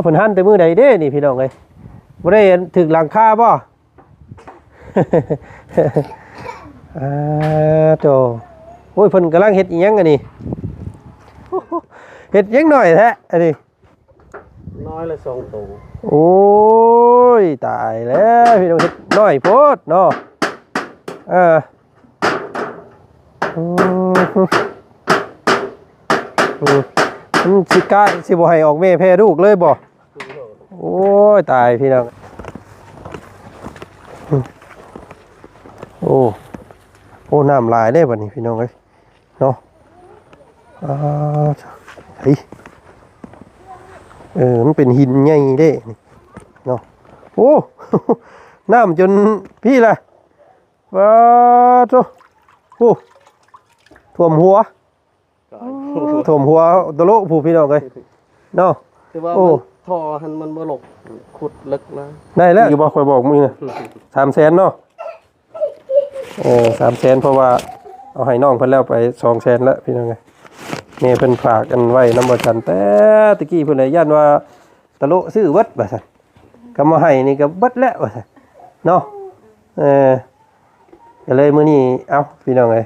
ເພິ່ນຫັນແຕ່ມື້ໃດເດ້ນີ້ພີ່ນ້ອງເອີຍ? ບໍ່ໄດ້ຖືກຫຼັງຄາບໍ່? ອ່າ ໂຕ ໂອ້ຍ ເພິ່ນກຳລັງເຮັດອີ່ຫຍັງອັນນີ້? ເຮັດຫຍັງໜ້ອຍແທ້ອັນນີ້? ນ້ອຍລະສອງໂຕ. ໂອ້ຍ ຕາຍແລ້ວພີ່ນ້ອງ ເຮັດໜ້ອຍໂພດເນາະ. ເອີ ອືມ ອືມ ມັນຊິກະຊິບໍ່ໃຫ້ອອກແມ່ແຜ່ລູກເລີຍບໍ່? ໂອ້ຍ ຕາຍພີ່ນ້ອງ. ໂອ້ ໂອ້ ນ້ຳຫຼາຍເດ້ບັດນີ້ພີ່ນ້ອງເອີຍເນາະ. ອ່າ ເອີ ມັນເປັນຫີນໃຫຍ່ເດ້ນີ້ເນາະ. ໂອ້ ນ້ຳຈົນພີ້ລະ. ປາໂທ້ ໂອ້ ຖ້ວມຫົວ ຕາຍ ຖ້ວມຫົວຕະໂລະຜູ້ພີ່ນ້ອງເອີຍເນາະ. ຖືວ່າ ໂອ້ ມັນທໍ່ຫັ້ນມັນບໍ່ລົກ ຂຸດເລິກນະ. ໄດ້ແລ້ວຢູ່ບໍ່? ຂ້ອຍບອກມື້ນະ ສາມແສນເນາະ. ເອີ ສາມແສນ ເພາະວ່າເອົາໃຫ້ນ້ອງເພິ່ນແລ້ວໄປສອງແສນແລ້ວພີ່ນ້ອງເອີຍ. ແມ່ເພິ່ນຝາກອັນໄວ້ນຳບໍ່ຈັນແຕ່ຕະກີ້ພຸ້ນແຫຼະ ຢ້ານວ່າຕະໂລະຊື້ເບິດວ່າຊັ້ນ ກໍມາໃຫ້ນີ້ກໍເບິດແລ້ວວ່າຊັ້ນເນາະ. ເອີ ກໍເລີຍມື້ນີ້ ເອົ້າ ພີ່ນ້ອງເອີຍ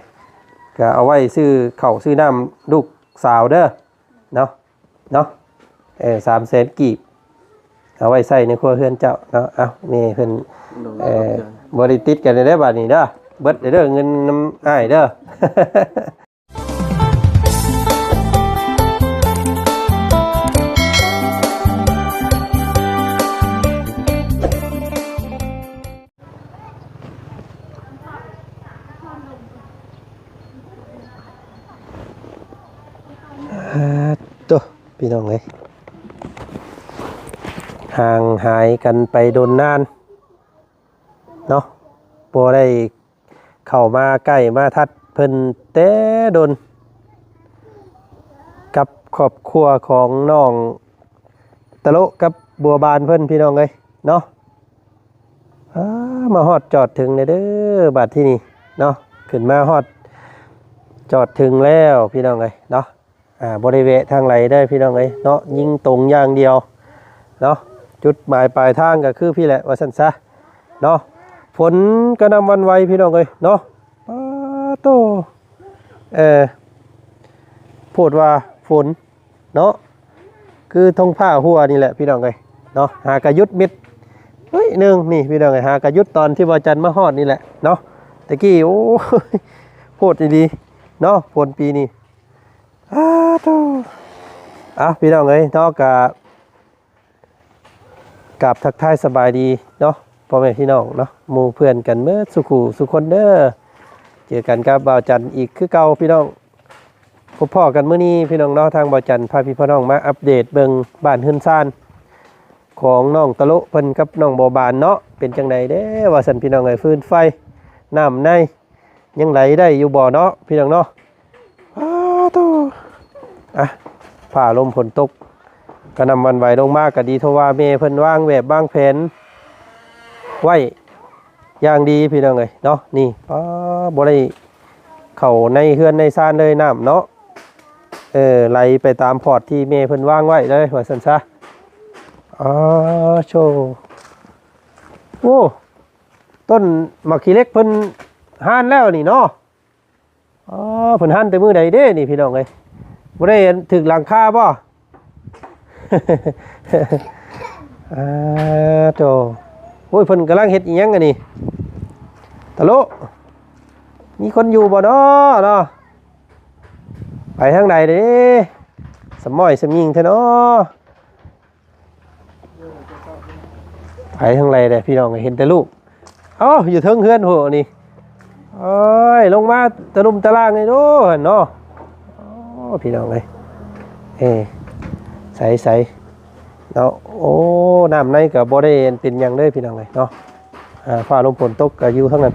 ກໍເອົາໄວ້ຊື້ເຂົ້າຊື້ນ້ຳລູກສາວເດີເນາະ ເນາະ. ເອີ ສາມແສນກີບ ເອົາໄວ້ໃຊ້ໃນຄົວເຮືອນເຈົ້າເນາະ. ເອົ້າ ແມ່ເພິ່ນ ໂດຍ ເອີ ຂອບໃຈ ບໍ່ໄດ້ຕິດກັນເດີບາດນີ້ເດີ ເບິດເດີເງິນນຳອ້າຍເດີ. ອາ ໂຕ ພີ່ນ້ອງເອີຍ ຫ່າງຫາຍກັນໄປດົນນານເນາະ ບໍ່ໄດ້ເຂົ້າມາໃກ້ມາທັດເພິ່ນແຕ່ດົນ ກັບຄອບຄົວຂອງນ້ອງຕະໂລະກັບບົວບານເພິ່ນ ພີ່ນ້ອງເອີຍເນາະ. ອາ ມາຮອດຈອດເຖິງແລ້ວເດີ ບາດທີນີ້ເນາະ ຂຶ້ນມາຮອດຈອດເຖິງແລ້ວ ພີ່ນ້ອງເອີຍເນາະ. ອາ ບໍ່ໄດ້ແວະທາງໃດເດີພີ່ນ້ອງເອີຍເນາະ ຍິງຕົງຢ່າງດຽວເນາະ. ຈຸດໝາຍປາຍທາງກໍຄືພີ້ແຫຼະວ່າຊັ້ນຊະເນາະ. ຝົນກະໜ່ຳຫວັ່ນໄຫວພີ່ນ້ອງເອີຍເນາະ. ປາໂຕ ເອີ ໂພດວ່າຝົນ ເນາະ ຄືທົງຟ້າຮົ່ວນີ້ແຫຼະພີ່ນ້ອງເອີຍເນາະ. ຫາກະຢຸດເມັດໜ້ອຍໜຶ່ງນີ້ພີ່ນ້ອງເອີຍ ຫາກະຢຸດຕອນທີ່ບ່າວຈັນມາຮອດນີ້ແຫຼະເນາະ. ແຕ່ກີ້ ໂອ້ຍ ໂພດອີ່ຫຼີເນາະ ຝົນປີນີ້. ອາໂທ້ ເອົ້າ ພີ່ນ້ອງເອີຍເນາະ ກະ ກາບທັກທາຍສະບາຍດີເນາະ ພໍ່ແມ່ພີ່ນ້ອງເນາະ ໝູ່ເພື່ອນກັນເໝິດສູ່ຄູ່ສູ່ຄົນເດີ. ເຈີກັນກັບບ່າວຈັນອີກຄືເກົ່າພີ່ນ້ອງ ພົບພໍ້ກັນມື້ນີ້ພີ່ນ້ອງເນາະ ທາງບ່າວຈັນພາພີ່ພານ້ອງມາອັບເດດເບິ່ງບ້ານເຮືອນຊານຂອງນ້ອງຕະໂລະເພິ່ນກັບນ້ອງບົວບານເນາະ. ເປັນຈັ່ງໃດແດ່ວ່າຊັ້ນພີ່ນ້ອງເອີຍ ຟືນໄຟນ້ຳໃນ ຍັງໄຫຼໄດ້ຢູ່ບໍ່ເນາະ ພີ່ນ້ອງເນາະ? ອ້າໂທ້ ອ່ະ ຟ້າລົມຝົນຕົກກະໜ່ຳຫວັ່ນໄຫວລົງມາກະດີ ເພາະວ່າແມ່ເພິ່ນວາງແບບວາງແຜນໄວ້ຢ່າງດີ ພີ່ນ້ອງເອີຍເນາະ. ນີ້ ປ້າ ບໍ່ໄດ້ເຂົ້າໃນເຮືອນໃນຊານເລີຍນ້ຳເນາະ. ເອີ ໄຫຼໄປຕາມພອດທີ່ແມ່ເພິ່ນວາງໄວ້ເລີຍວ່າຊັ້ນຊະ. ອ້າໂທ້ ໂອ້ ຕົ້ນໝາກຂີ້ເຫຼັກເພິ່ນຮານແລ້ວນີ້ເນາະ. ອໍ ເພິ່ນຫັນແຕ່ມື້ໃດເດ້ນີ້ພີ່ນ້ອງເອີຍ? ບໍ່ໄດ້ຖືກຫຼັງຄາບໍ່? ອາ ໂທ້ ໂອ້ຍ ເພິ່ນກຳລັງເຮັດອີ່ຫຍັງອັນນີ້? ຕະໂລະ ມີຄົນຢູ່ບໍ່ເນາະ ເນາະ? ໄປທາງໃດເດ້? ສະໝ້ອຍສະມິງແທ້ເນາະ. ໄປທາງໃດແດ່ພີ່ນ້ອງ ເຫັນແຕ່ລູກ. ເອົ້າ ຢູ່ເທິງເຮືອນພຸ້ນນີ້. ໂອ້ຍ ລົງມາຕະລຸ່ມຕະລ່າງນີ້ໂດຫັ້ນເນາະ. ໂອ້ ພີ່ນ້ອງເອີຍ ເອີ ໃສໆ ເນາະ. ໂອ້ ນ້ຳໃນກໍບໍ່ໄດ້ເປັນຫຍັງເລີຍພີ່ນ້ອງເອີຍເນາະ. ອາ ຟ້າລົມຝົນຕົກກໍຢູ່ທາງນັ້ນ.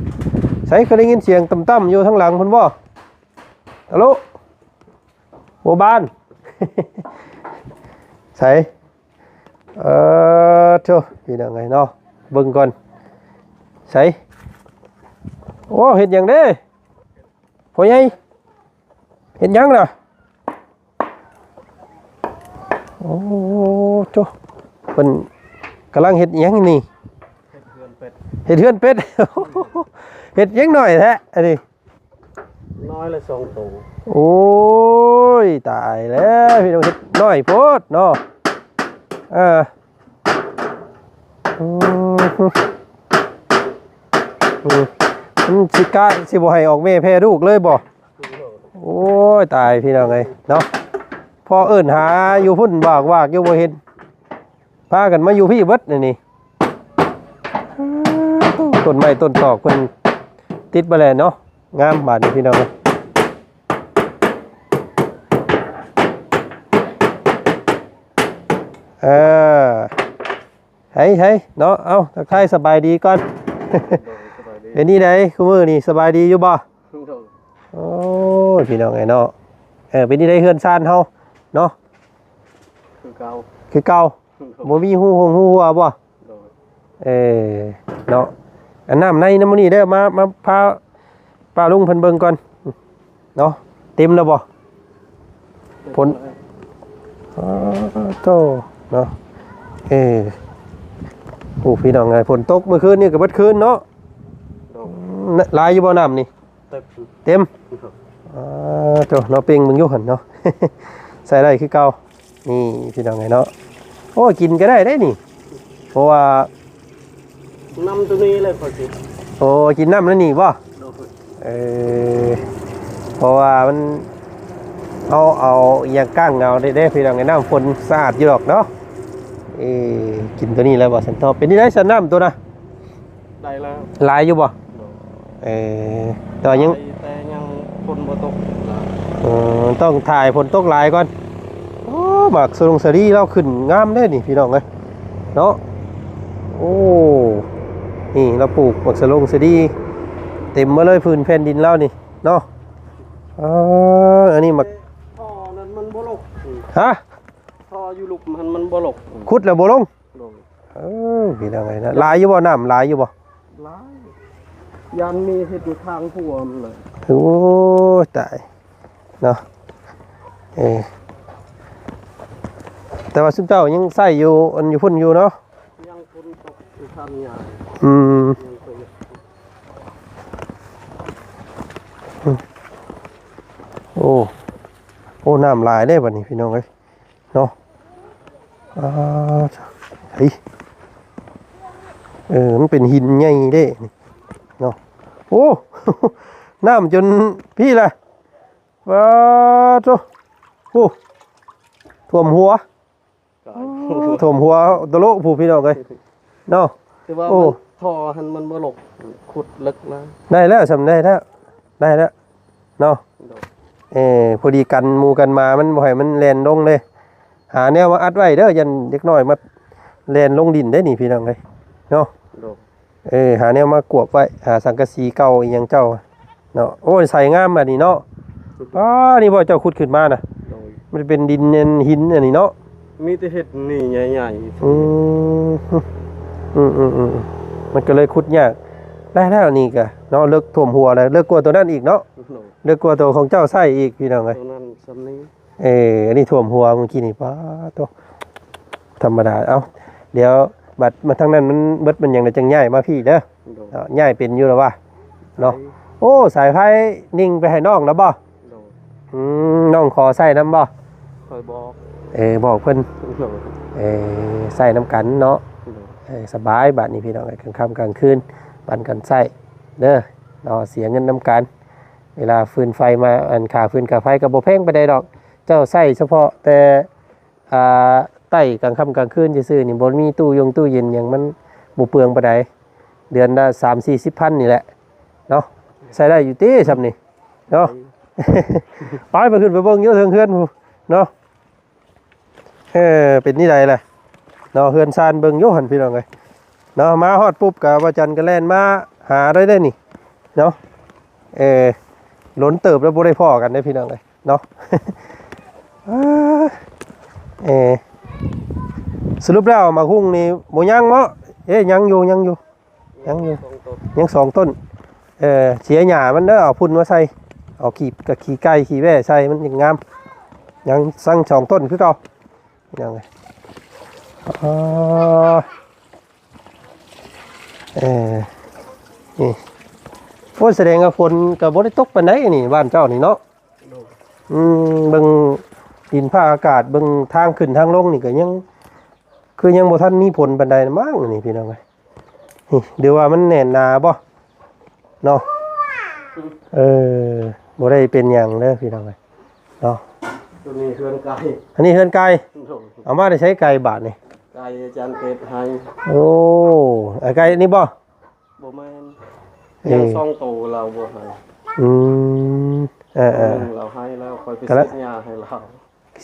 ໃສ ຄືໄດ້ຍິນສຽງຕ່ຳໆຢູ່ທາງຫຼັງພຸ້ນບໍ່? ຕະລຸ ໂອ້ ບ້ານ ໃສ? ເອີ ໂທ້ ພີ່ນ້ອງເອີຍເນາະ ເບິ່ງກ່ອນ ໃສ? ໂອ້ ເຮັດຫຍັງເດ້ ພໍ່ໃຫຍ່? ເຮັດຫຍັງລະ? ໂອ້ ໂທ້ ພິ່ນກຳລັງເຮັດຫຍັງນີ້? ເຮັດເຮືອນເປັດ ເຮັດເຮືອນເປັດ. ເຮັດຫຍັງໜ້ອຍແທ້ອັນນີ້? ນ້ອຍລະສອງໂຕ. ໂອ້ຍ ຕາຍແລ້ວພີ່ນ້ອງ ເຮັດນ້ອຍໂພດເນາະ. ເອີ ອືມ ອືມ ມັນຊິກະຊິບໍ່ໃຫ້ອອກແມ່ແຜ່ລູກເລີຍບໍ່? ໂອ້ຍ ຕາຍພີ່ນ້ອງເອີຍເນາະ. ພໍເອີ້ນຫາຢູ່ພຸ້ນວາກໆຢູ່ ບໍ່ເຫັນ. ພາກັນມາຢູ່ພີ້ເບິດອັນນີ້. ຕົ້ນໄມ້ຕົ້ນຕອກເພິ່ນຕິດມາແລ້ວເນາະ. ງາມບາດນີ້ພີ່ນ້ອງເອີຍ. ເອີ ໃຫ້ໆ ເນາະ. ເອົ້າ ທັກທາຍສະບາຍດີກ່ອນ. ໂດຍ ສະບາຍດີ. ເປັນຈັ່ງໃດຄູ່ມື້ນີ້ ສະບາຍດີຢູ່ບໍ່? ໂດຍ. ໂອ້ຍ ພີ່ນ້ອງເອີຍເນາະ. ເອີ ເປັນຈັ່ງໃດເຮືອນຊານເຮົາເນາະ? ຄືເກົ່າ ຄືເກົ່າ. ບໍ່ມີຮູຫົງຮູຮົ່ວບໍ່? ໂດຍ. ເອີ ເນາະ. ອັນນ້ຳໃນນຳມື້ນີ້ເດີ ມາ ມາພາປ້າລຸງເພິ່ນເບິ່ງກ່ອນເນາະ. ເຕັມແລ້ວບໍ່? ເຕັມ ຝົນ ແລ້ວ. ອ້າໂທ້ເນາະ. ເອີ ໂອ້ ພີ່ນ້ອງເອີຍ ຝົນຕົກມື້ຄືນນີ້ກໍເບິດຄືນເນາະ. ໂດຍ. ຫຼາຍຢູ່ບໍ່ນ້ຳນີ້? ເຕັມ ເຕັມ. ໂດຍ. ອ້າໂທ້ເນາະ ເປັ່ງເບິ່ງຢູ່ຫັ້ນເນາະ. ໃຊ້ໄດ້ຄືເກົ່າ. ນີ້ພີ່ນ້ອງເອີຍເນາະ. ໂອ້ ກິນກໍໄດ້ເດ້ນີ້ ເພາະວ່າ ນ້ຳໂຕນີ້ແຫຼະຂ້ອຍກິນ. ໂອ້ ກິນນ້ຳໃນນີ້ບໍ່? ໂດຍ. ເອີ ເພາະວ່າມັນ ເຮົາເອົາອີ່ຫຍັງກັ້ງເອົາເດ້ ເດ້ພີ່ນ້ອງເອີຍ. ນ້ຳຝົນສະອາດຢູ່ດອກເນາະ. ເອີ ກິນໂຕນີ້ແລ້ວບໍ່ຊັ້ນເທາະ. ເປັນຈັ່ງໃດຊັ້ນນ້ຳໂຕນະ? ໄດ້ແລ້ວ. ຫຼາຍຢູ່ບໍ່? ໂດຍ. ເອີ ແຕ່ວ່າຍັງ ແຕ່ຍັງຝົນບໍ່ຕົກ. ເອີ ຕ້ອງຖ້າໃຫ້ຝົນຕົກຫຼາຍກ່ອນ. ໂອ້ ໝາກສະຫຼົງສະລີລາວຂຶ້ນງາມເດ້ນີ້ພີ່ນ້ອງເອີຍເນາະ. ໂອ້ ນີ້ລາວປູກໝາກສະຫຼົງສະລີເຕັມມາເລີຍພື້ນແຜ່ນດິນລາວນີ້ເນາະ. ເອີ ອັນນີ້ໝາກ ທໍ່ນັ້ນມັນບໍ່ລົກ. ຮະ? ທໍ່ຢູ່ລຸ່ມຫັ້ນມັນບໍ່ລົກ. ຂຸດແລ້ວບໍ່ລົງ? ໂດຍ. ເອີ ພີ່ນ້ອງເອີຍເນາະ. ຫຼາຍຢູ່ບໍ່? ນ້ຳຫຼາຍຢູ່ບໍ່? ຫຼາຍ. ຢ້ານມີເຮັດຢູ່ທາງຂົວມັນເລີຍ. ໂອ້ຍ ຕາຍເນາະ. ເອີ ແຕ່ວ່າຊຸມເຈົ້າຍັງໃຊ້ຢູ່ ອັນຢູ່ພຸ້ນຢູ່ເນາະ? ຍັງຝົນຕົກຢູ່ທາງຍາ. ອືມ. ຍັງຕົກ. ອືມ. ໂອ້ ໂອ້ ນ້ຳຫຼາຍເດ້ບັດນີ້ ພີ່ນ້ອງເອີຍ. ເນາະ. ອ່າ ເອີ ມັນເປັນຫີນໃຫຍ່ເດ້ເນາະ. ໂອ້ ນ້ຳຈົນພີ້ລະ. ປາໂທ້ ໂອ້ ຖ້ວມຫົວ. ຕາຍ. ໂອ້ ຖ້ວມຫົວຕະໂລະຜູ້ ພີ່ນ້ອງເອີຍເນາະ. ແຕ່ວ່າ ໂອ້ ມັນ ທໍ່ຫັ້ນມັນບໍ່ລົກ ຂຸດເລິກນະ. ໄດ້ແລ້ວ ສ່ຳໄດ້ແລ້ວ ໄດ້ແລ້ວເນາະ. ໂດຍ. ເອີ ພໍດີກັນໝູກັນໝາ ມັນບໍ່ໃຫ້ມັນແລ່ນລົງເດ້. ຫາແນວມາອັດໄວ້ເດີ ຢ້ານເດັກນ້ອຍມາແລ່ນລົງດິນເດ້ນີ້ ພີ່ນ້ອງເອີຍເນາະ. ໂດຍ. ເອີ ຫາແນວມາກວບໄວ້ ຫາສັງກະສີເກົ່າອີ່ຫຍັງເຈົ້າເນາະ. ໂອ້ຍ ໃສງາມບາດນີ້ເນາະ. ອ້າ ນີ້ບໍ່ເຈົ້າຂຸດຂຶ້ນມານະ? ໂດຍ. ມັນເປັນດິນ ເປັນຫີນອັນນີ້ເນາະ. ມີແຕ່ເຮັດນີ້ໃຫຍ່ໆ. ອືມ ອືມໆໆ ມັນກໍເລີຍຂຸດຍາກ. ໄດ້ແລ້ວນີ້ກະເນາະ ເລິກຖ້ວມຫົວແລ້ວ ເລິກກວ່າໂຕນັ້ນອີກເນາະ. ໂດຍ. ເລິກກວ່າໂຕຂອງເຈົ້າໃຊ້ອີກ ພີ່ນ້ອງເອີຍ. ໂຕນັ້ນສ່ຳນີ້. ເອີ ອັນນີ້ຖ້ວມຫົວມື້ກີ້ນີ້ ປາໂທ້ ທຳມະດາ. ເອົ້າ ດຽວບັດມາທາງນັ້ນມັນເບິດມັນຫຍັງ ແລ້ວຈັ່ງຍ້າຍມາພີ້ເດີ. ໂດຍ. ເນາະ ຍ້າຍເປັນຢູ່ລະວະເນາະ. ໂອ້ ສາຍໄຟນິ່ງໄປໃຫ້ນ້ອງລະບໍ່? ໂດຍ. ອືມ ນ້ອງຂໍໃຊ້ນຳບໍ່? ຂ້ອຍບອກ. ເອີ ບອກເພິ່ນ. ໂດຍ. ເອີ ໃຊ້ນຳກັນເນາະ. ໂດຍ. ເອີ ສະບາຍບາດນີ້ ພີ່ນ້ອງເອີຍ ກາງຄ່ຳກາງຄືນປັນກັນໃຊ້ເດີເນາະ ເສຍເງິນນຳກັນ. ເວລາຟືນໄຟມາ ອັນ ຄ່າຟືນຄ່າໄຟກໍບໍ່ແພງປານໃດດອກ. ເຈົ້າໃຊ້ສະເພາະແຕ່ ອ່າ ໃຕ້ກາງຄ່ຳກາງຄືນຊື່ໆນີ້ ບໍ່ມີຕູ້ຢົງຕູ້ເຢັນຫຍັງ ມັນບໍ່ເປືອງປານໃດ. ເດືອນລະສາມສີ່ສິບພັນນີ້ແຫຼະເນາະ. ໃຊ້ໄດ້ຢູ່ຕິຊ່ຳນີ້ເນາະ? ໄປ ໄປ ໄປຂຶ້ນໄປເບິ່ງຢູ່ເທິງເຮືອນພຸ້ນເນາະ. ເອີ ເປັນນີ້ໃດລະເນາະ ເຮືອນຊານເບິ່ງຢູ່ຫັ້ນ ພີ່ນ້ອງເອີຍເນາະ. ມາຮອດປຸບກະວ່າຈັນກະແລ່ນມາຫາໄດ້ເດ້ນີ້ເນາະ. ເອີ ດົນເຕີບແລ້ວບໍ່ໄດ້ພໍ້ກັນເດ້ ພີ່ນ້ອງເອີຍເນາະ. ເອີ ສະຫຼຸບແລ້ວໝາກຫຸ່ງນີ້ບໍ່ຍັງເນາະ? ເອີ ຍັງຢູ່ ຍັງຢູ່. ຍັງຢູ່ ຍັງສອງຕົ້ນ ຍັງສອງຕົ້ນ. ເອີ ເສຍຫຍ້າມັນເດີ ເອົາຝຸ່ນມາໃສ່ ເອົາຂີ້ ກະຂີ້ໄກ່ຂີ້ແວ້ໃສ່ ມັນຍັງງາມ. ຍັງ ຍັງສອງຕົ້ນຄືເກົ່າ ພີ່ນ້ອງເອີຍ. ອໍ ເອີ ນີ້ ໂອ້ຍ ສະແດງວ່າຝົນກໍບໍ່ໄດ້ຕົກປານໃດນີ້ ບ້ານເຈົ້ານີ້ເນາະ. ໂດຍ ອືມ ເບິ່ງດິນຟ້າອາກາດ ເບິ່ງທາງຂຶ້ນທາງລົງນີ້ກໍຍັງ ຄືຍັງບໍ່ທັນມີຝົນປານໃດນະມັ້ງນີ້ ພີ່ນ້ອງເອີຍ. ນີ້ ຫຼືວ່າມັນແໜ້ນໜາບໍ່ເນາະ? ເອີ ບໍ່ໄດ້ເປັນຫຍັງເດີ ພີ່ນ້ອງເອີຍເນາະ. ໂຕນີ້ເຮືອນໄກ່ ອັນນີ້ເຮືອນໄກ່. ໂດຍ ເອົາມາແຕ່ໃສໄກ່ບາດນີ້? ໄກ່ອາຈານເກັບໃຫ້. ໂອ້ ໄອ້ໄກ່ນີ້ບໍ່? ບໍ່ແມ່ນ ເອີ ຍັງສອງໂຕລາວບໍ່ໃຫ້. ອືມ ເອີໆ ໂຕໜຶ່ງລາວໃຫ້ແລ້ວ ຂ້ອຍໄປສີດຫຍ້າໃຫ້ລາວ.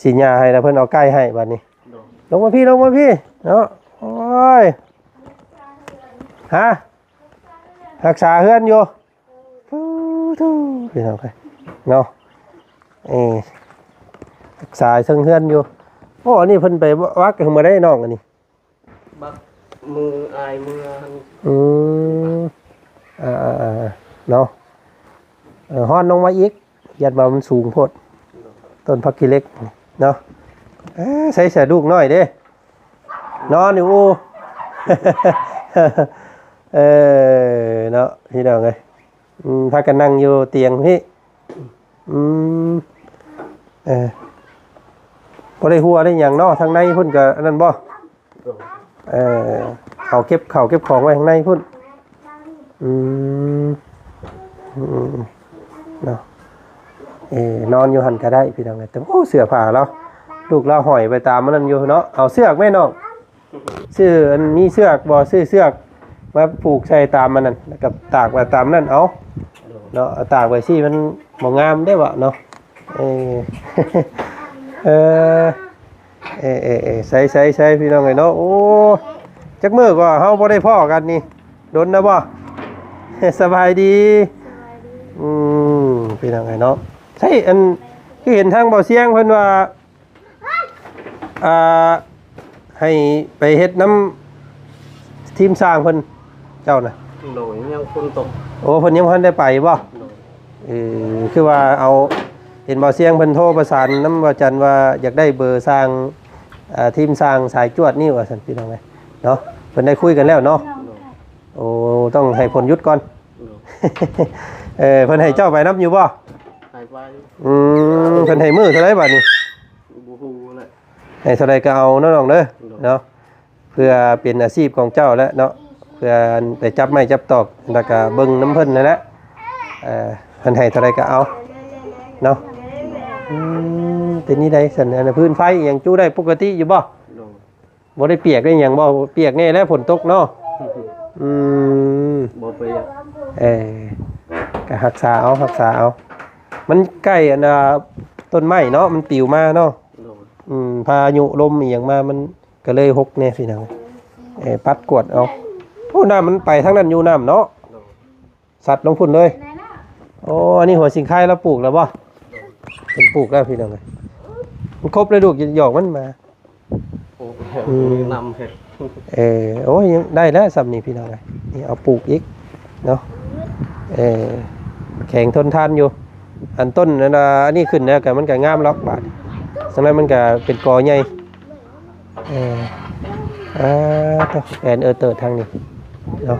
ສີດຫຍ້າໃຫ້ແລ້ວ ເພິ່ນເອົາໄກ່ໃຫ້ບາດນີ້. ໂດຍ ລົງມາພີ້ ລົງມາພີ້ເນາະ. ໂອ້ຍ ຮະ ຮັກສາເຮືອນຢູ່. ໂອ້ໂທ້ ພີ່ນ້ອງເອີຍເນາະ. ເອີ ຮັກສາເທິງເຮືອນຢູ່. ໂອ້ ອັນນີ້ເພິ່ນໄປວັກເມື່ອໃດນ້ອງ ອັນນີ້? ບັກ ມື້ອ້າຍເມືອຫັ້ນ. ອືມ ອ່າໆໆ ເນາະ. ເອີ ຮ້ອນລົງມາອີກ ຢ້ານວ່າມັນສູງໂພດ ໂດຍ ຕົ້ນຜັກຂີ້ເຫຼັກເນາະ. ເອີ ໃສສະລູກນ້ອຍເດ້? ນອນຢູ່ອູ່. ເອີ ເນາະ ພີ່ນ້ອງເອີຍ. ອືມ ພາກັນນັ່ງຢູ່ຕຽງພີ້. ອືມ ເອີ ບໍ່ໄດ້ຫົວໄດ້ຫຍັງເນາະ. ທາງໃນພຸ້ນກໍອັນນັ້ນບໍ່? ໂດຍ ເອີ ເຂົາເກັບເຂົ້າເກັບຂອງໄວ້ຂ້າງໃນພຸ້ນ. ອືມ ອືມ ເນາະ. ເອີ ນອນຢູ່ຫັ້ນກໍໄດ້ ພີ່ນ້ອງເອີຍ. ແຕ່ ໂອ້ ເສື້ອຜ້າລາວ ລູກລາວຫ້ອຍໄປຕາມອັນນັ້ນຢູ່ເນາະ. ເອົາເຊືອກແມ່ນ້ອງ ຊື້ອັນມີເຊືອກບໍ່? ຊື້ເຊືອກມາຜູກໃສ່ຕາມອັນນັ້ນ ແລ້ວກໍຕາກໄວ້ຕາມນັ້ນເອົາ. ໂດຍ ເນາະ. ເອົາຕາກໄວ້ຊີ້ມັນບໍ່ງາມເດ້ວະເນາະ. ເອີ ເອີ ເອີ ເອີ ໃສໆໆ ພີ່ນ້ອງເອີຍເນາະ. ໂອ້ ຈັກມື້ກວ່າເຮົາບໍ່ໄດ້ພໍ້ກັນນີ້ ດົນນະບໍ່? ສະບາຍດີ. ອືມ ພີ່ນ້ອງເອີຍເນາະ. ໃສ ອັນ ຄືເຫັນທາງເບົາຊຽງເພິ່ນວ່າ ອ່າ ໃຫ້ໄປເຮັດນຳທີມຊ່າງເພິ່ນ ເຈົ້ານະ? ໂດຍ ຍັງຝົນຕົກ. ໂອ້ ເພິ່ນຍັງບໍ່ທັນໄດ້ໄປບໍ່? ໂດຍ ເອີ ຄືວ່າເອົາ ເຫັນເບົາຊຽງເພິ່ນໂທປະສານນຳບ່າວຈັນວ່າ ຢາກໄດ້ເບີຊ່າງ ອ່າ ທີມຊ່າງສາຍຈວດນີ້ວ່າຊັ້ນ ພີ່ນ້ອງເອີຍເນາະ. ເພິ່ນໄດ້ຄຸຍກັນແລ້ວເນາະ. ໂດຍ ໂອ້ ຕ້ອງໃຫ້ເພິ່ນຢຸດກ່ອນ. ໂດຍ ເອີ ເພິ່ນໃຫ້ເຈົ້າໄປນຳຢູ່ບໍ່? ໃຫ້ໄປ. ອືມ ເພິ່ນໃຫ້ມື້ເທົ່າໃດບາດນີ້? ບໍ່ຮູ້ແຫຼະ. ໃຫ້ເທົ່າໃດກໍເອົາເນາະນ້ອງເດີ. ໂດຍ ເນາະ ເພື່ອເປັນອາຊີບຂອງເຈົ້າແຫຼະເນາະ ເພື່ອໄປຈັບໄມ້ຈັບຕອກ ແລ້ວກໍເບິ່ງນຳເພິ່ນນັ້ນແຫຼະ. ເອີ ເພິ່ນໃຫ້ເທົ່າໃດກໍເອົາເນາະ. ອືມ ເປັນນີ້ໃດຊັ້ນ ອັນພື້ນໄຟອີ່ຫຍັງຈູ້ໄດ້ປົກກະຕິຢູ່ບໍ່? ໂດຍ ບໍ່ໄດ້ປຽກໄດ້ຫຍັງບໍ່? ປຽກແດ່ແຫຼະ ຝົນຕົກເນາະ. ອືມ ບໍ່ປຽກ. ເອີ ກໍຮັກສາເອົາ ຮັກສາເອົາ. ມັນໃກ້ອັນ ອ່າ ຕົ້ນໄມ້ເນາະ ມັນປິວມາເນາະ. ໂດຍ ອືມ ພາຍຸລົມອີ່ຫຍັງມາ ມັນກໍເລີຍຫົກແດ່ພີ່ນ້ອງ. ເອີ ປັດກວດເອົາ. ໂອ້ ນ້ຳມັນໄປທາງນັ້ນຢູ່ ນ້ຳເນາະ. ໂດຍ ສັດລົງພຸ້ນເລີຍ. ໂອ້ ອັນນີ້ຫົວສິງຄາຍລາວປູກແລ້ວບໍ່? ເພິ່ນປູກແລ້ວພີ່ນ້ອງເອີຍ. ມັນຄົບເລີຍລູກ ຢອກມັນມາ. ໂອ້ ອືມ ມີນ້ຳເຮັດ. ເອີ ໂອ້ຍ ຍັງໄດ້ແລ້ວຊ່ຳນີ້ພີ່ນ້ອງເອີຍ. ນີ້ເອົາປູກອີກເນາະ. ເອີ ແຂງທົນທານຢູ່. ອັນຕົ້ນອັນ ອັນນີ້ຂຶ້ນແລ້ວກໍ ມັນກໍງາມລອກບາດ. ສະນັ້ນມັນກໍເປັນກໍໃຫຍ່. ເອີ ອ່າ ໂທ້ ແອນເອີເຕີທາງນີ້ເນາະ.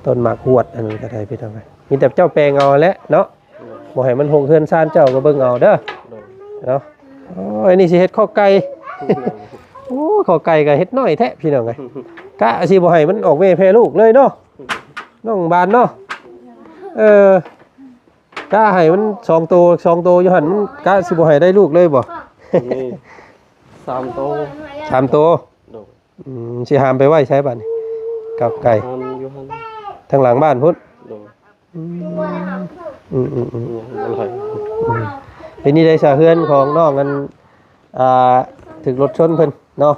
ຕົ້ນໝາກຫວດອັນນັ້ນກໍໄດ້ພີ່ນ້ອງເອີຍ. ມີແຕ່ເຈົ້າແປງເອົາແຫຼະເນາະ. ໂດຍ ບໍ່ໃຫ້ມັນຮົກເຮືອນຊານເຈົ້າກໍເບິ່ງເອົາເດີ. ໂດຍ ເນາະ. ໂອ້ຍ ນີ້ຊິເຮັດຄອກໄກ່. ໂດຍ ໂອ້ ຄອກໄກ່ກໍເຮັດນ້ອຍແທ້ພີ່ນ້ອງເອີຍ. ກະຊິບໍ່ໃຫ້ມັນອອກແມ່ແຜ່ລູກເລີຍເນາະ ນ້ອງບານເນາະ. ເອີ ກະໃຫ້ມັນສອງໂຕ ສອງໂຕຢູ່ຫັ້ນ ມັນກະຊິບໍ່ໃຫ້ໄດ້ລູກເລີຍບໍ່? ມີສາມໂຕ. ສາມໂຕ. ໂດຍ ອືມ ຊິຫາມໄປໄວ້ໃສບາດນີ້? ກັບໄກ່ ຫາມຢູ່ຫັ້ນ ທາງຫຼັງບ້ານພຸ້ນ. ໂດຍ ອືມ ອືມໆໆ ຍັງບໍ່ໄດ້. ອືມ ເປັນນີ້ໄດ໋ສະ ເຮືອນຂອງນ້ອງ ອັນ ອ່າ ຖືກລົດຊົນເພິ່ນເນາະ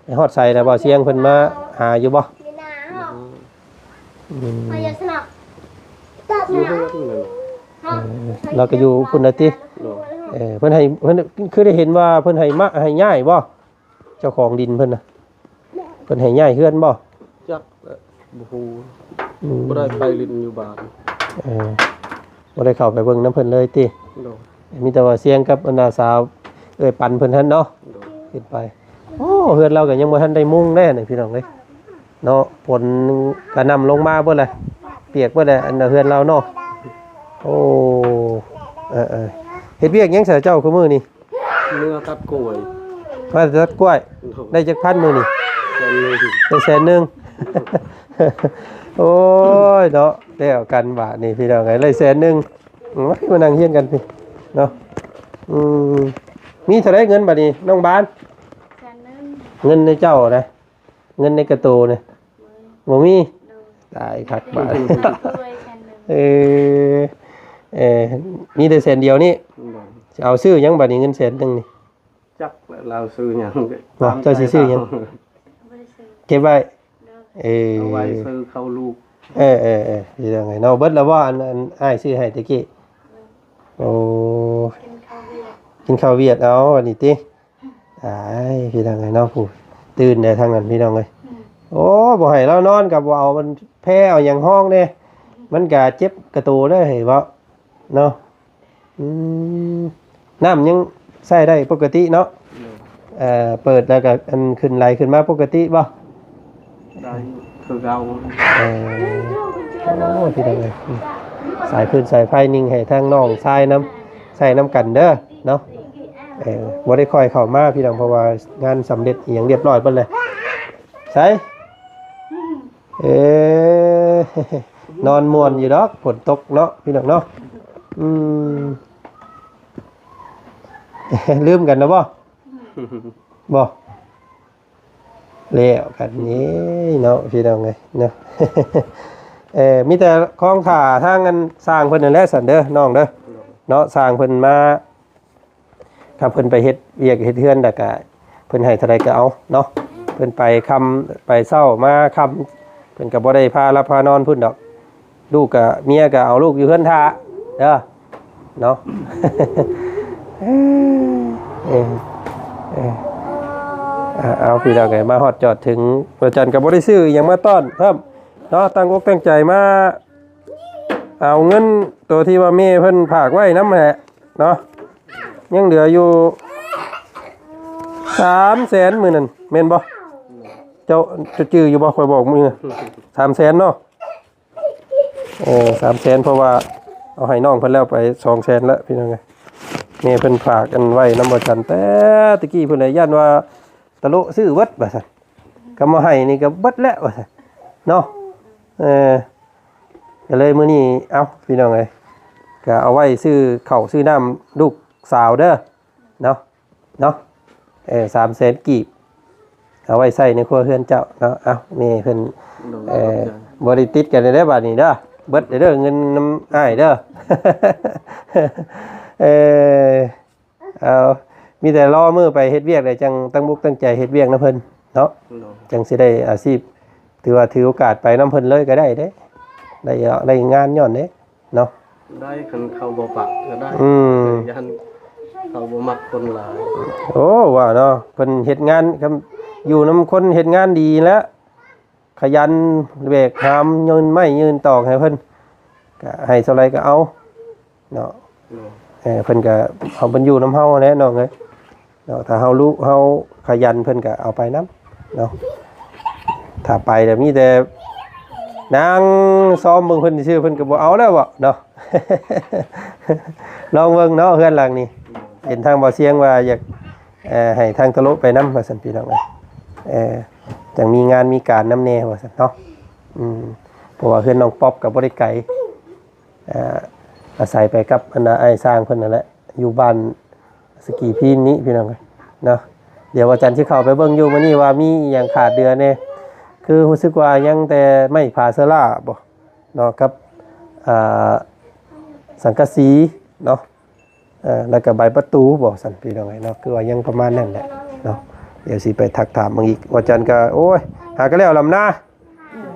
ໄປຮອດໃສແລ້ວບໍ່? ຊຽງເພິ່ນມາຫາຢູ່ບໍ່? ອືມ ຢູ່ເຮືອນນັ້ນແຫຼະ. ເອີ ລາວກໍຢູ່ພຸ້ນນະຕິ? ໂດຍ ເອີ ເພິ່ນໃຫ້ ເພິ່ນ ຄືໄດ້ເຫັນວ່າເພິ່ນໃຫ້ມາ ໃຫ້ຍ້າຍບໍ່? ເຈົ້າຂອງດິນເພິ່ນນະ ເພິ່ນໃຫ້ຍ້າຍເຮືອນບໍ່? ຈັກແຫຼະ ບໍ່ຮູ້. ອືມ ບໍ່ໄດ້ໄປຫຼິ້ນຢູ່ບ້ານ. ເອີ ບໍ່ໄດ້ເຂົ້າໄປເບິ່ງນຳເພິ່ນເລີຍຕິ? ໂດຍ ມີແຕ່ວ່າຊຽງກັບບັນດາສາວເອື້ອຍປັນເພິ່ນຫັ້ນເນາະ. ໂດຍ ຂຶ້ນໄປ. ໂອ້ ເຮືອນລາວກໍຍັງບໍ່ທັນໄດ້ມຸງເດ້ນີ້ພີ່ນ້ອງເອີຍເນາະ. ຝົນກະໜ່ຳລົງມາເບິດແຫຼະ ປຽກເບິດແຫຼະ ອັນເຮືອນລາວເນາະ. ໂອ້ ເອີໆ ເຮັດວຽກຫຍັງຊະເຈົ້າຄູ່ມື້ນີ້? ເມືອຕັດກ້ວຍ ມາຕັດກ້ວຍ. ໂດຍ. ໄດ້ຈັກພັນມື້ນີ້? ແສນໜຶ່ງ. ໄດ້ແສນໜຶ່ງ. ໂອ້ຍເນາະ ແລ້ວກັນບາດນີ້ພີ່ນ້ອງເອີຍ ໄດ້ແສນໜຶ່ງ. ອືມ ມາ ມານັ່ງຮຽງກັນພີ້ເນາະ. ອືມ ມີເທົ່າໃດເງິນບາດນີ້ນ້ອງບານ? ແສນໜຶ່ງ. ເງິນໃນເຈົ້ານະ? ເງິນໃນກະໂຕນີ້ ບໍ່ມີ. ໂດຍ. ຕາຍຄັກບາດ. ໂດຍ ແສນໜຶ່ງ. ເອີ ເອີ ມີແຕ່ແສນດຽວນີ້. ໂດຍ. ຊິເອົາຊື້ຫຍັງບາດນີ້ ເງິນແສນໜຶ່ງນີ້? ຈັກແຫຼະລາວຊື້ຫຍັງ. ບໍ່ ເຈົ້າຊິຊື້ຫຍັງ? ບໍ່ໄດ້ຊື້. ເກັບໄວ້. ໂດຍ. ເອີ ເອົາໄວ້ຊື້ເຂົ້າລູກ. ເອີໆ ເອີ ເປັນຈັ່ງໃດເນາະ ເບິດແລ້ວບໍ່ ອັນ ອັນອ້າຍຊື້ໃຫ້ແຕ່ກີ້? ໂດຍ. ໂອ້ ກິນເຂົ້າວຽດ ກິນເຂົ້າວຽດ ເອົາ ອັນນີ້ຕິ. ອ້າຍ ເປັນຈັ່ງໃດເນາະ ຜູ້ຕື່ນແດ່ທາງນັ້ນພີ່ນ້ອງເອີຍ. ອືມ ໂອ້ ບໍ່ໃຫ້ລາວນອນກໍບໍ່ເອົາມັນແພເອົາຫຍັງຮອງແດ່ ມັນກະເຈັບກະໂຕເດີ ເຫັນບໍ່ເນາະ. ອືມ ນ້ຳຍັງໃຊ້ໄດ້ປົກກະຕິເນາະ? ໂດຍ. ເອີ ເປີດແລ້ວກໍອັນຂຶ້ນໄຫຼຂຶ້ນມາປົກກະຕິບໍ່? ໄດ້ຄືເກົ່າ. ເອີ ໂອ້ ພີ່ນ້ອງເອີຍ ອືມ ສາຍຟືນສາຍໄຟນິ່ງໃຫ້ທາງນ້ອງຊາຍນຳ ໃຊ້ນຳກັນເດີເນາະ. ເອີ ບໍ່ໄດ້ຄ່ອຍເຂົ້າມາພີ່ນ້ອງ ເພາະວ່າງານສຳເລັດອີ່ຫຍັງລຽບຮ້ອຍເບິດແລ້ວ. ໃສ? ເອີ ນອນມ່ວນຢູ່ດອກ ຝົນຕົກເນາະ ພີ່ນ້ອງເນາະ. ອືມ ລືມກັນແລ້ວບໍ່? ບໍ່ ແລ້ວກັນນີ້ເນາະ ພີ່ນ້ອງເອີຍເນາະ. ເອີ ມີແຕ່ຄອງຖ້າທາງອັນຊ່າງເພິ່ນນັ້ນແຫຼະຊັ້ນເດີ ນ້ອງເດີເນາະ. ຊ່າງເພິ່ນມາ ຖ້າເພິ່ນໄປເຮັດວຽກເຮັດເຮືອນ ແລ້ວກະເພິ່ນໃຫ້ເທົ່າໃດກໍເອົາເນາະ. ເພິ່ນໄປຄ່ຳ ໄປເຊົ້າມາຄ່ຳ ເພິ່ນກໍບໍ່ໄດ້ພາຫຼັບພານອນພຸ້ນດອກ. ລູກກະ ເມຍກະເອົາລູກຢູ່ເຮືອນຖ້າເດີເນາະ. ເອີ ເອີ ເອີ ເອົາ ພີ່ນ້ອງເອີຍ ມາຮອດຈອດເຖິງ ວັນຈັນກໍບໍ່ໄດ້ຊື້ອີ່ຫຍັງມາຕ້ອນພ້ອມເນາະ. ຕັ້ງອົກຕັ້ງໃຈມາເອົາເງິນໂຕທີ່ວ່າແມ່ເພິ່ນຝາກໄວ້ນຳແຫຼະ ເນາະ. ຍັງເຫຼືອຢູ່ສາມແສນມື້ນັ້ນແມ່ນບໍ່? ເຈົ້າ ເຈົ້າຈື່ຢູ່ບໍ່? ຂ້ອຍບອກມື້ນັ້ນສາມແສນເນາະ. ເອີ ສາມແສນ ເພາະວ່າເອົາໃຫ້ນ້ອງເພິ່ນແລ້ວໄປສອງແສນແລ້ວ ພີ່ນ້ອງເອີຍ. ແມ່ເພິ່ນຝາກອັນໄວ້ນຳບໍ່ຈັນແຕ່ຕະກີ້ພຸ້ນແຫຼະ ຢ້ານວ່າຕະໂລະຊື້ເບິດວ່າຊັ້ນ ກໍມາໃຫ້ນີ້ກໍເບິດແລ້ວວ່າຊັ້ນເນາະ. ເອີ ກໍເລີຍມື້ນີ້ ເອົ້າ ພີ່ນ້ອງເອີຍ ກໍເອົາໄວ້ຊື້ເຂົ້າຊື້ນ້ຳລູກສາວເດີເນາະ ເນາະ. ເອີ ສາມແສນກີບ ເອົາໄວ້ໃຊ້ໃນຄົວເຮືອນເຈົ້າເນາະ. ເອົ້າ ແມ່ເພິ່ນ ໂດຍ ເອີ ຂອບໃຈ ບໍ່ໄດ້ຕິດກັນເດີບາດນີ້ເດີ ເບິດເດີເງິນນຳອ້າຍເດີ. ເອີ ເອົາ ມີແຕ່ລໍມື້ໄປເຮັດວຽກແລ້ວ ຈັ່ງຕັ້ງອົກຕັ້ງໃຈເຮັດວຽກນຳເພິ່ນເນາະ. ໂດຍ ຈັ່ງຊິໄດ້ອາຊີບ ຖືວ່າຖືໂອກາດໄປນຳເພິ່ນເລີຍກໍໄດ້ເດ້ ໄດ້ ໄດ້ງານຍ້ອນເດ້ເນາະ. ໄດ້ ຄັນເຂົາບໍ່ປະກໍໄດ້. ອືມ ຢ້ານເຂົາບໍ່ມັກຄົນຫຼາຍ. ໂອ້ ວ່າເນາະ ເພິ່ນເຮັດງານ ຄຳ ຢູ່ນຳຄົນເຮັດງານດີແລ້ວ ຂະຫຍັນແບກຫາມ ຍື່ນໄມ້ຍື່ນຕອກໃຫ້ເພິ່ນ ກະໃຫ້ເທົ່າໃດກໍເອົາເນາະ. ໂດຍ ເອີ ເພິ່ນກະເອົາເພິ່ນຢູ່ນຳເຮົາແຫຼະນ້ອງເອີຍເນາະ. ຖ້າເຮົາລຸ ເຮົາຂະຫຍັນ ເພິ່ນກະເອົາໄປນຳເນາະ. ຖ້າໄປແລ້ວມີແຕ່ນັ່ງຊອມເບິ່ງເພິ່ນຊື່ໆ ເພິ່ນກະບໍ່ເອົາແລ້ວເນາະ. ລອງເບິ່ງເນາະ ເຮືອນຫຼັງນີ້ ເຫັນທາງບ່າວຊຽງວ່າຢາກ ເອີ ໃຫ້ທາງຕະໂລະໄປນຳວ່າຊັ້ນ ພີ່ນ້ອງເອີຍ ເອີ ຈັ່ງມີງານມີການນຳແດ່ວ່າຊັ້ນເນາະ. ອືມ ເພາະວ່າເຮືອນນ້ອງປັອບກໍບໍ່ໄດ້ໄກ ເອີ ອາໄສໄປກັບອັນນ່າອ້າຍຊ່າງເພິ່ນນັ້ນແຫຼະ ຢູ່ບ້ານສະກີພີນນີ້ ພີ່ນ້ອງເອີຍເນາະ. ດຽວອາຈານຊິເຂົ້າໄປເບິ່ງຢູ່ມື້ນີ້ວ່າມີອີ່ຫຍັງຂາດເຫຼືອແດ່ ຄືຮູ້ສຶກວ່າຍັງແຕ່ໄມ້ຜາເສືອຫຼ້າບໍເນາະ ກັບ ອ່າ ສັງກະສີເນາະ. ເອີ ແລ້ວກໍໃບປະຕູບໍຊັ້ນ ພີ່ນ້ອງເອີຍເນາະ ຄືວ່າຍັງປະມານນັ້ນແຫຼະເນາະ. ດຽວຊິໄປທັກຖາມເບິ່ງອີກ ວ່າຈັນກໍ ໂອ້ຍ ຫາກໍແລ້ວດຳນາ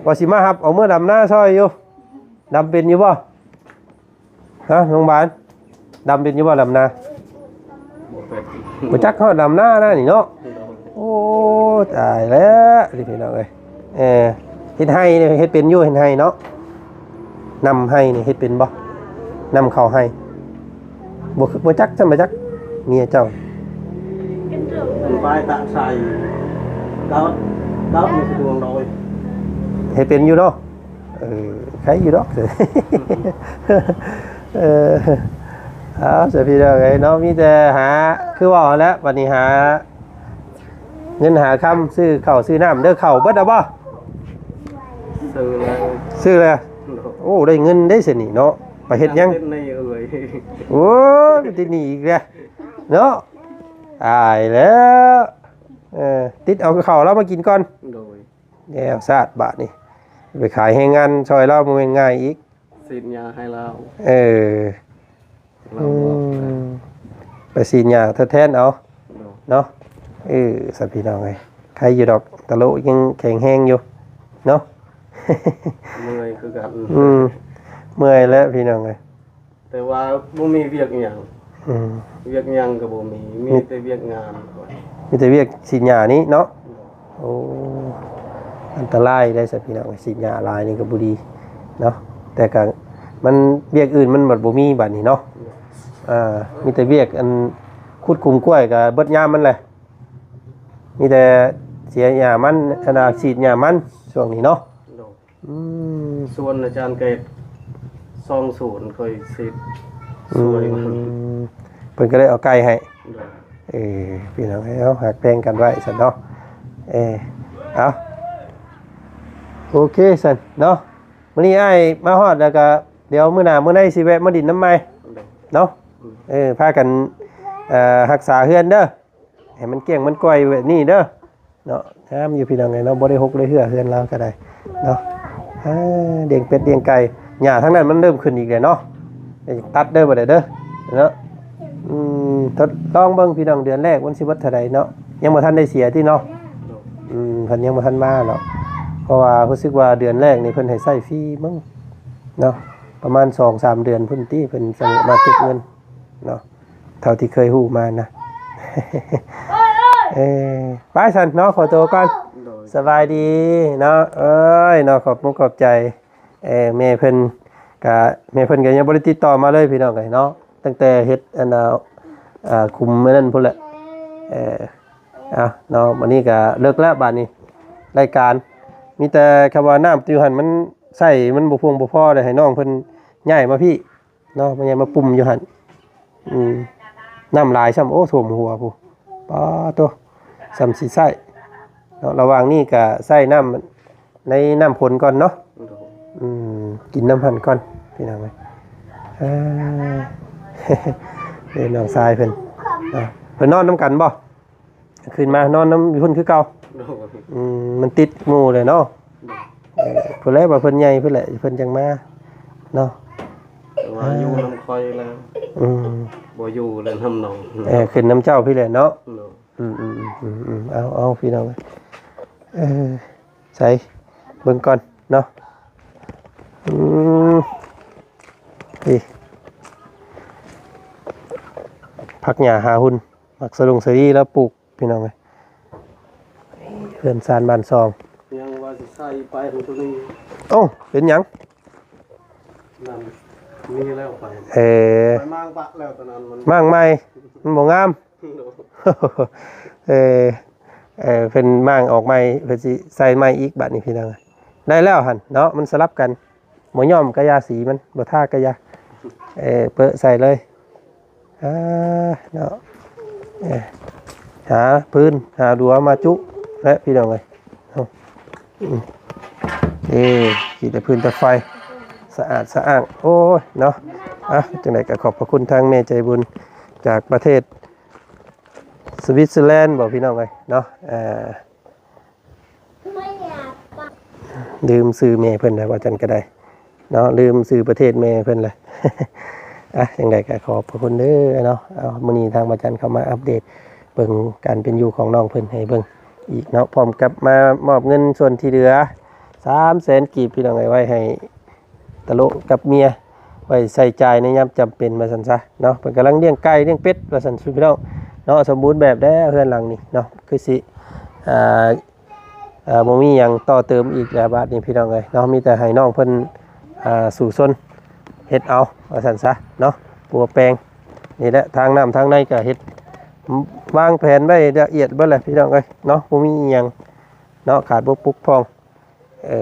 ວ່າຊິມາຮັບເອົາເມືອດຳນາຊ່ອຍຢູ່. ດຳເປັນຢູ່ບໍ່ ຮະ ໂຮງບານ? ດຳເປັນຢູ່ບໍ່ ດຳນາ? ບໍ່ເປັນ ບໍ່ຈັກເຮົາດຳນານະນີ້ເນາະ. ໂອ້ ຕາຍແລ້ວ ພີ່ນ້ອງເອີຍ. ເອີ ເຮັດໄຮ່ນີ້ເຮັດເປັນຢູ່ ເຮັດໄຮ່ເນາະ? ນຳໄຮ່ນີ້ເຮັດເປັນບໍ່? ນຳເຂົ້າໄຮ່ ບໍ່ ບໍ່ຈັກ ຈຳບໍ່ຈັກ ເມຍເຈົ້າ. ມັນ ປາຍຕະໄຊ ກັບ ກັບມີສະດວງໂດຍ ເຮັດເປັນຢູ່ເນາະ. ເອີ ໄຄຢູ່ດອກ. ເອີ ເອົາ ສະພີ່ນ້ອງເອີຍເນາະ ມີແຕ່ຫາ ຄືເວົ້າຫັ້ນແຫຼະ ບັດນີ້ຫາເງິນຫາຄຳຊື້ເຂົ້າຊື້ນ້ຳເດີ. ເຂົ້າເບິດແລ້ວບໍ່? ຊື້ແລ້ວ ຊື້ແລ້ວ. ໂອ້ ໄດ້ເງິນເດ້ຊັ້ນນີ້ເນາະ ໄປເຮັດຫຍັງ? ຕິດໜີ້ເອີຍ. ໂອ້ຍ ຕິດໜີ້ອີກແລ້ວເນາະ ຕາຍແລ້ວ. ເອີ ຕິດເອົາເຂົ້າລາວມາກິນກ່ອນ. ໂດຍ. ແລ້ວຊາດບາດນີ້ ໄປຂາຍແຮງງານຊ່ອຍລາວບໍ່ແມ່ນງ່າຍອີກ. ສີດຢາໃຫ້ລາວ. ເອີ ລາວບອກ ອືມ ໄປສີດຢາທົດແທນເອົາ. ໂດຍ. ເນາະ ເອີ ສະພີ່ນ້ອງເອີຍ ໄຄຢູ່ດອກ ຕະໂລະຍັງແຂງແຮງຢູ່ເນາະ. ເມື່ອຍຄືກັນ. ອືມ ເມື່ອຍແຫຼະພີ່ນ້ອງເອີຍ. ແຕ່ວ່າບໍ່ມີວຽກຫຍັງ. ອືມ ວຽກຫຍັງກໍບໍ່ມີ ມີ ມີແຕ່ວຽກງານ. ມີແຕ່ວຽກສີດຢານີ້ເນາະ. ໂດຍ. ໂອ້ ອັນຕະລາຍໄດ໋ ສະພີ່ນ້ອງ ສີດຢາຫຼາຍນີ້ກໍບໍ່ດີເນາະ. ແຕ່ກໍມັນ ວຽກອື່ນມັນບັດບໍ່ມີບາດນີ້ເນາະ. ໂດຍ. ເອີ ມີແຕ່ວຽກອັນຂຸດຂຸມກ້ວຍກໍເບິດຍາມມັນແຫຼະ ມີແຕ່ເສຍຫຍ້າມັນ ອັນນ່າ ສີດຫຍ້າມັນຊ່ວງນີ້ເນາະ. ໂດຍ. ອືມ ສວນອາຈານກໍເຮັດສອງສວນ ຂ້ອຍສີດ ອືມ ຊ່ວຍມັນ ເພິ່ນກໍເລີຍເອົາໄກ່ໃຫ້. ໂດຍ. ເອີ ພີ່ນ້ອງເອີຍ ເຮົາຮັກແພງກັນໄວ້ຊັ້ນເນາະ. ເອີ ເອົາ ໂອເຄຊັ້ນເນາະ ມື້ນີ້ອ້າຍມາຮອດແລ້ວກໍ ດຽວມື້ໜ້າມື້ໃນຊິແວະມາດິນນຳໃໝ່. ໂດຍ. ເນາະ. ອືມ ເອີ ພາກັນ ເອີ ຮັກສາເຮືອນເດີ ໃຫ້ມັນກ້ຽງມັນກ້ອຍແບບນີ້ເດີເນາະ. ງາມຢູ່ພີ່ນ້ອງເອີຍເນາະ ບໍ່ໄດ້ຫົກໄດ້ເຫື່ອເຮືອນລາວກໍໄດ້ເນາະ. ອາ ລ້ຽງເປັດລ້ຽງໄກ່ ຫຍ້າທາງນັ້ນມັນເລີ່ມຂຶ້ນອີກແລ້ວເນາະ. ຕັດເດີ ບໍ່ໄດ້ເດີເນາະ. ອືມ ທົດລອງເບິ່ງພີ່ນ້ອງ ເດືອນແລກມັນຊິເບິດເທົ່າໃດເນາະ. ຍັງບໍ່ທັນໄດ້ເສຍຕິເນາະ. ອືມ ເພິ່ນຍັງບໍ່ທັນມາເນາະ ເພາະວ່າຮູ້ສຶກວ່າເດືອນແລກນີ້ເພິ່ນໃຫ້ໃຊ້ຟຣີເບິ່ງເນາະ ປະມານສອງສາມເດືອນພຸ້ນຕິ ເພິ່ນຈັ່ງມາເກັບເງິນເນາະ. ເທົ່າທີ່ເຄີຍຮູ້ມານະ. ເອີ ໄປຊັ້ນເນາະ ຂໍໂຕກ່ອນ. ໂດຍ. ສະບາຍດີເນາະ. ເອີຍເນາະ ຂອບມຸກຂອບໃຈ. ເອີ ແມ່ເພິ່ນກະ ແມ່ເພິ່ນກະຍັງບໍ່ໄດ້ຕິດຕໍ່ມາເລີຍພີ່ນ້ອງເອີຍເນາະ ຕັ້ງແຕ່ເຮັດອັນນ່າ ອາ ຄຸມມື້ນັ້ນພຸ້ນແຫຼະ. ເອີ ເອົາເນາະ ບັດນີ້ກະເລີກແລ້ວ ບາດນີ້ລາຍການ ມີແຕ່ຄຳວ່ານ້ຳຢູ່ຫັ້ນມັນໃຊ້ມັນບໍ່ພຽງບໍ່ພໍ ໄດ້ໃຫ້ນ້ອງເພິ່ນຍ້າຍມາພີ້ ເນາະ ມາຍັງມາປຸ່ມຢູ່ຫັ້ນ. ອືມ ນ້ຳຫຼາຍຊ້ຳ ໂອ້ ຖ້ວມຫົວພຸ້ນ ປາໂຕ ສ່ຳຊິໃຊ້ເນາະ. ລະຫວ່າງນີ້ກະໃຊ້ນ້ຳໃນນ້ຳຝົນກ່ອນເນາະ. ໂດຍ. ອືມ ກິນນ້ຳຫັ້ນກ່ອນພີ່ນ້ອງເອີຍ. ເອີ ເປັນນ້ອງຊາຍເພິ່ນເນາະ ເພິ່ນນອນນຳກັນບໍ່? ຄືນມານອນນຳຢູ່ພຸ້ນຄືເກົ່າ. ໂດຍ. ອືມ ມັນຕິດໝູ່ເລີຍເນາະ. ໂດຍ. ເອີ ຜູ້ໃດວ່າເພິ່ນໃຫຍ່ພຸ້ນແຫຼະ ເພິ່ນຈັ່ງມາເນາະ. ແຕ່ວ່າຢູ່ນຳຂ້ອຍແລ້ວ ອືມ ບໍ່ຢູ່ແລ້ວນຳນ້ອງ. ເອີ ຂຶ້ນນຳເຈົ້າພີ້ແຫຼະເນາະ. ໂດຍ. ອືມໆ ເອົາໆ ພີ່ນ້ອງ ເອີ ໃສ່ເບິ່ງກ່ອນເນາະ. ອືມ ນີ້ ຜັກຫຍ້າຫາຫຸ່ນ ໝາກສະດົງສະດີລາວປູກພີ່ນ້ອງເອີຍ. ເຮືອນຊານບ້ານຊ່ອງ ຍັງວ່າຊິໃສ່ໄປໂຕນີ້. ເອົ້າ ເປັນຫຍັງ? ນັ້ນມີແລ້ວໄປ. ເອີ ໄປມ້າງປະແລ້ວຕອນນັ້ນມັນ ມ້າງໃໝ່ ມັນບໍ່ງາມ. ໂດຍ. ເອີ ເອີ ເພິ່ນມ້າງອອກໃໝ່ ເພິ່ນຊິໃສ່ໃໝ່ອີກບາດນີ້ພີ່ນ້ອງ. ໄດ້ແລ້ວຫັ້ນເນາະ ມັນສະຫຼັບກັນ ບໍ່ຍ້ອມກະຢ່າ ສີມັນບໍ່ທາກະຢ່າ. ເອີ ເປີະໃສ່ເລີຍ. ອ່າ ເນາະ ເອີ ຫາພື້ນຫາດັວມາຈຸແຫຼະພີ່ນ້ອງເອີຍເນາະ. ອືມ ເອີ ຂີ້ແຕ່ພື້ນແຕ່ໄຟ ສະອາດສະອ້າງ. ໂອ້ຍເນາະ. ອ່ະ ຈັ່ງໃດກໍຂອບພະຄຸນທາງແມ່ໃຈບຸນຈາກປະເທດສະວິດເຊີແລນບໍພີ່ນ້ອງເອີຍເນາະ. ເອີ ລືມຊື່ແມ່ເພິ່ນແລ້ວ ວ່າຈັ່ງກໍໄດ້ເນາະ ລືມຊື່ປະເທດແມ່ເພິ່ນແລ້ວ. ອ່ະ ຈັ່ງໃດກໍຂອບພະຄຸນເດີເນາະ. ເອົາ ມື້ນີ້ທາງພະຈັນເຂົ້າມາອັບເດດເບິ່ງການເປັນຢູ່ຂອງນ້ອງເພິ່ນໃຫ້ເບິ່ງອີກເນາະ ພ້ອມກັບມາມອບເງິນສ່ວນທີ່ເຫຼືອ ສາມແສນກີບ ພີ່ນ້ອງເອີຍ ໄວ້ໃຫ້ ຕະໂລະກັບເມຍ ໄວ້ໃຊ້ຈ່າຍໃນຍາມຈຳເປັນວ່າຊັ້ນຊະເນາະ. ເພິ່ນກຳລັງລ້ຽງໄກ່ລ້ຽງເປັດວ່າຊັ້ນ ພີ່ນ້ອງເນາະ. ສົມບູນແບບແລ້ວເຮືອນຫຼັງນີ້ເນາະ ຄືຊິ ອ່າ ເອີ ບໍ່ມີຫຍັງຕໍ່ເຕີມອີກແລ້ວບາດນີ້ພີ່ນ້ອງເອີຍເນາະ. ມີແຕ່ໃຫ້ນ້ອງເພິ່ນ ອ່າ ສູ້ຊົນເຮັດເອົາວ່າຊັ້ນຊະເນາະ ປົວແປງ. ນີ້ແຫຼະ ທາງນ້ຳທາງໃນກໍເຮັດ ວາງແຜນໄວ້ລະອຽດເບິດແຫຼະພີ່ນ້ອງເອີຍເນາະ ບໍ່ມີອີ່ຫຍັງເນາະ ຂາດບົກບົກຜ່ອງ. ເອີ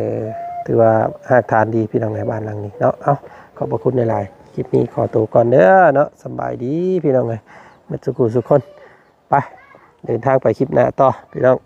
ຖືວ່າຮາກຖານດີພີ່ນ້ອງໃນບ້ານຫຼັງນີ້ເນາະ. ເອົ້າ ຂອບພະຄຸນຫຼາຍໆ ຄລິບນີ້ຂໍໂຕກ່ອນເດີເນາະ. ສຳບາຍດີພີ່ນ້ອງເອີຍ ໝົດສຸຂູສຸຄົນ. ໄປ ເດີນທາງໄປຄລິບໜ້າຕໍ່ພີ່ນ້ອງ.